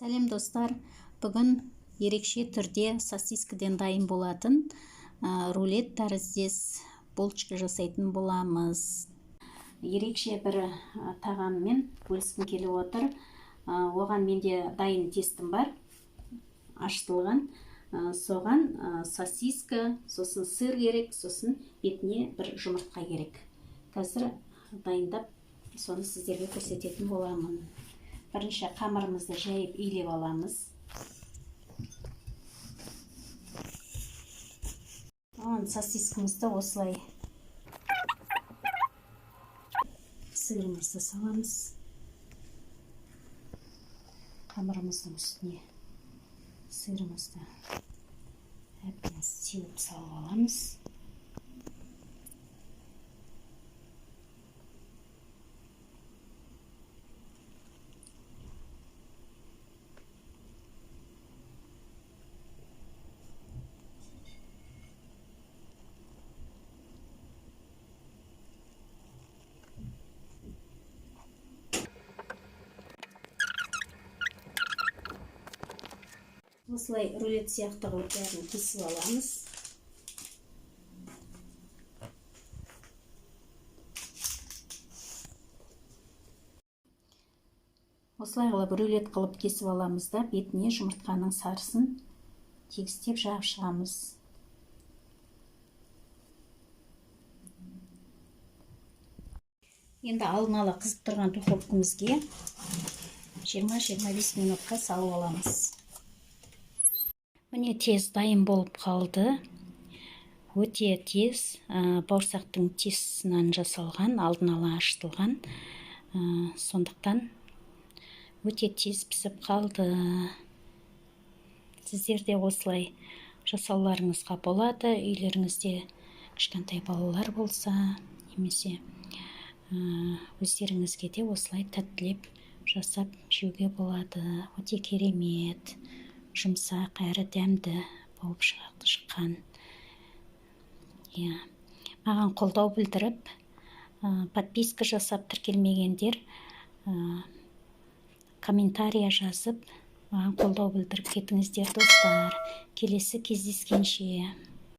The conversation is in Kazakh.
Сәлем достар. Бүгін ерекше түрде сосискіден дайын болатын рулет тәріздес булочка жасайтын боламыз. Ерекше бір тағаммен бөліскім келіп отыр. Оған менде дайын тестім бар, ашытылған. Соған сосиска, сосын сыр керек, сосын бетіне бір жұмыртқа керек. Қазір дайындап соны сіздерге көрсететін боламын. Бірінші қамырымызды жайып илеп аламыз. Сосискамызды осылай сырымызды саламыз. Қамырымыздың үстіне сырымызды әбден сеуіп салып аламыз. Осылай рулет сияқты қылып бәрін кесіп аламыз. Осылай қылып рулет қылып кесіп аламыз да, бетіне жұмыртқаның сарысын тегістеп жағып шығамыз. Енді алдын ала қызып тұрған духовкамызге 20-25 минутқа салып аламыз. Міне тез дайын болып қалды. Өте тез, бауырсақтың тестісінен жасалған, алдын ала ашытылған. Сондықтан өте тез пісіп қалды. Сіздер де осылай жасауларыңызға болады. Үйлеріңізде кішкентай балалар болса, немесе өздеріңізге де осылай тәттілеп жасап жеуге болады. Өте керемет, жұмсақ әрі дәмді болып шыққан. Маған қолдау білдіріп, подписка жасап тіркелмегендер, комментария жазып, маған қолдау білдіріп кетіңіздер, достар. Келесі кездескенше.